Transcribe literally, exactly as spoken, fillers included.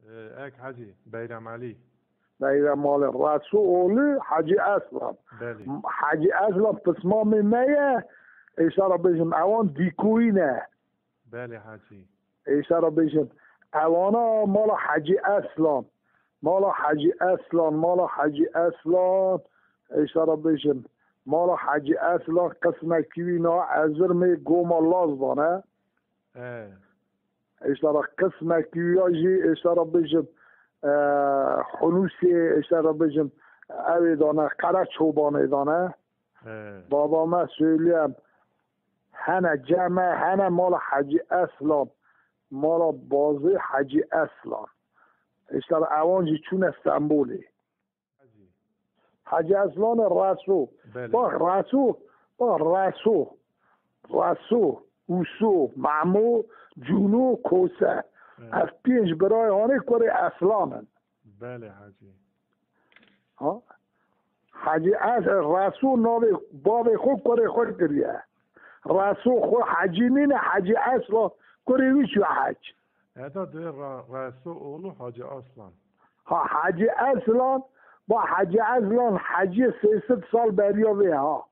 Ee, ek Hacî, Beyrem Elî. Beyrem Elî, Resul oğlu Hacı Aslan. Belê. Hacı Aslan pismamê me ye. Êşa re bêjim ewan dîkoyî ne. Belê Hacî. Êşa re bêjim. Ewana mala Hacı Aslan. Mala Hacı Aslan, mala Hacı Aslan. Êşa re bêjim. Mala Hacı Aslan qismekî wî na Ezirmê Goma Laz dane. Ee, Êşa re qismekî wî ya jî êşa re bêjim. E, Hunûsê êşa re bêjim. Ew ê dane, Qereçobanê dane. ee, Baba me söyleyem. Hene ceme, hene mala Hacı Aslan. Mala bazê Hacı Aslan. Êşa re ewan jî çûne Stenbolê. Hacî. Hacı Aslanê Resul. Belê. Bak Resul, bak Resul. Resul, Uso, Memo, Cuno, Kose. Evet. Ev pênc birayê hanê kurê Aslan in. Belê Hacî. Ha? Hacı Es-, Resul navê bavê xwe kurê xwe kiriye. Resul xwe Hacî nîne, Hacı Aslan kurê wî çû hec. Heta dê Ra-, Resul oğlu Hacı Aslan. Ha, Hacı Aslan, bak Hacı Aslan Hacı sê sed sal beriya vê ha.